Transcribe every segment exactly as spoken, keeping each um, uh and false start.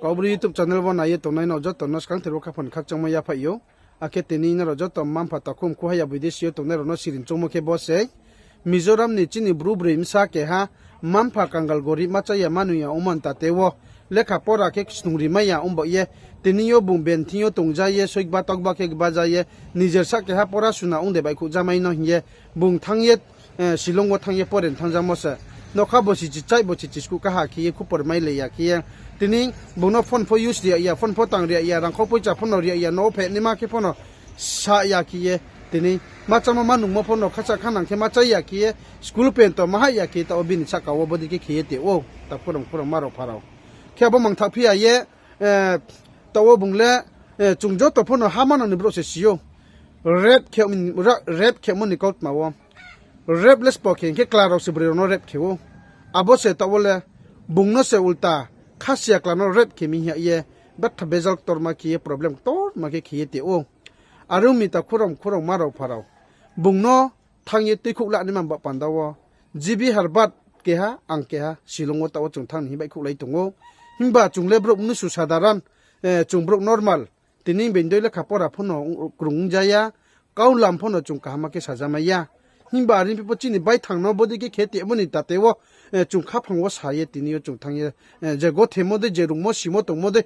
Kaubru YouTube channel wo nai ye tongnai no joto no skangther wo khaphang khakchangmo yaphaih ou. Akhe tini nrao joto mma-mpha takhum khu haya bidesi yo tongnai rao no siring choungmo khe bo se, Mizoram ni chini bru broi bsa keha, mma-mpha kangal gorib, ma chá ya ma nung ya ongmo ni tate wo, lekha pora khe snung ri mai ya ongba ye, tini yo bung ben thing yo tongja ye, soikba tokba khe gbaja ye, nijer sa keha pora suna ong de baihkhouh jamai no hing ye, bung thanng ye, Shillong wo thanng ye pore ni thanng jamo se. Nokha bo sichi chai, bo sichi skuh kaha khe ye, khupor mai le ya khe ye. Tini bung no phone pho use ri ya, phone pho tang ri ya, rangkhau poicha pho no ri ya, no wo phainaima khe pho no sa ya khe ye. Tini ma chámo ma nungmo pho no khasa khanang khe ma chá ya khe ye, school pen to ma hah ya khe, taoh wo bini sahka wo bodei khe khe ye tong ou, takhu rao, khurao, ma rao, pha rao. Khe abo mangthaoh phi ya ye, taoh wo bung le, chung joto pho no ha manang ni brouh se si ou. Rape khemo ni kautma wo. Rape le sbo khe hing khe kla rao se broi rao no rape khe ou. Abo se taoh wo le bung no se ulta khasiya kla no rape khe mi hing ye, betha bejal ktorma khe ye, problem ktorma khe khe ye tong ou. Are ong mi takhu rao, khurao, ma rao, pha rao. Bung no thanng ye tuikhouh la naima ba panda wo, G B Harbat keha, ang keha, Shillong wo taoh wo chung thanng ni hing baihkhouhlai tong ou. Himba chung le brouh mnusu sadaran, chung brouh normal. Tini bini dei lekha pora pho no krung ongja ya, kaulam pho no chung kaham khe sajamai ya. Himba are phi pho chini baithang no bodei khe khe tongmo ni tate wo, chung khaphang wo sa ye tini yo chung thanng ye, je gothemo dei, je rungmo simo tongmo dei,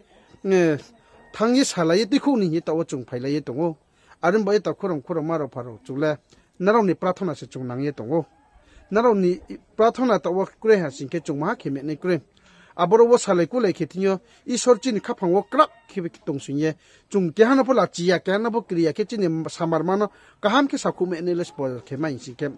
thanng ye salai ye tuikhouh ni hing ye taoh wo chung phailai ye tong ou. Are ong ba ye takhu rao, khurao, ma rao, pha rao, chung le nrao ni prathona se chung nang ye tong ou. Nrao ni prathona taoh wo kroi ha sing khe chung maha khe mehnai kroi. Aboro wo salai kulai khe thing yo, Isor chini khaphang wo krak khe tong sing ye. Chung keha no pho lachi ya, keha no pho kri ya khe chini samarma no kaham khe sakhouh mehnai le sbo khe mai sing khe,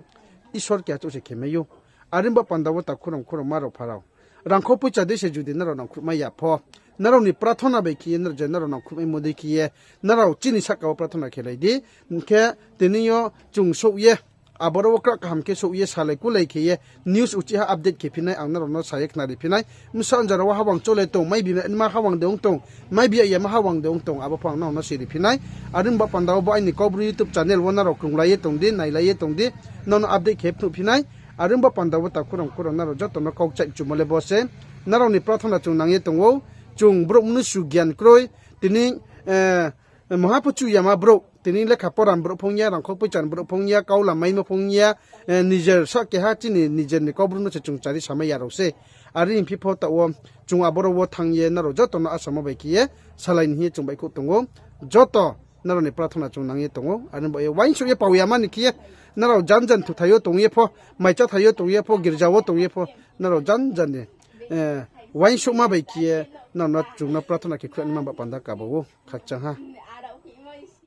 Isor keha chouh se khe mai ou. Are ong ba panda wo takhu rao, khurao, ma rao, pha rao. Rangkhau poicha dei se judi nrao nangkhruhmai ya pho, nrao ni prathona bai khe ye, nrao je nrao nangkhruhmaimo dei khe ye, nrao chini sahka wo prathona khelai di. Hing khe tini yo chung souh ye, aboro wo krak kaham khe souh ye, salai kulai khe ye, news uchih ha update khe phi nai, ang nrao no sa ye khnari phi nai. Bsa jora wo hawang chole tong, mai bi ma hawang de ong tong, mai bi ya ma hawang de ong tong, abo pho ang nrao no siri phi nai. Are ong ba panda wo bo aini Kaubru YouTube channel wo nrao krunglai ye tong di, nailai ye tong di, nrao no update khe phnuh phi nai. Are ong ba panda wo takhu rao, khurao, nrao joto no kau kchaih chumo le bo se. Nrao ni prathona chung nang ye tong ou, chung brouh mnusu gyan kroi, tini, maha pho chuh yama brouh, tini lekha pora ni brouh pho ong ya, rangkhau poicha ni brouh pho ong ya, kaulam maimo pho ong ya, nijer sa keha chini nijer ni Kaubru no se chung chari samai ya rao se. Are ong phi pho taoh wo chung aboro wo thanng ye nrao joto no asamo bai khe ye salai ni hing ye chung baihkhouh tong ou. Joto nrao ni prathona chung nang ye tong ou. Are ong ba ye uaingsouh ye pao yama ni khe ye, nrao jan jan thuthai yo tong ye pho, mai cháthai yo tong ye pho, girja wo tong ye pho, nrao jan jan ni uaingsouhma bai khe ye, nrao no chung no prathona khe khruh naima ba panda kaba ou, khakchang ha.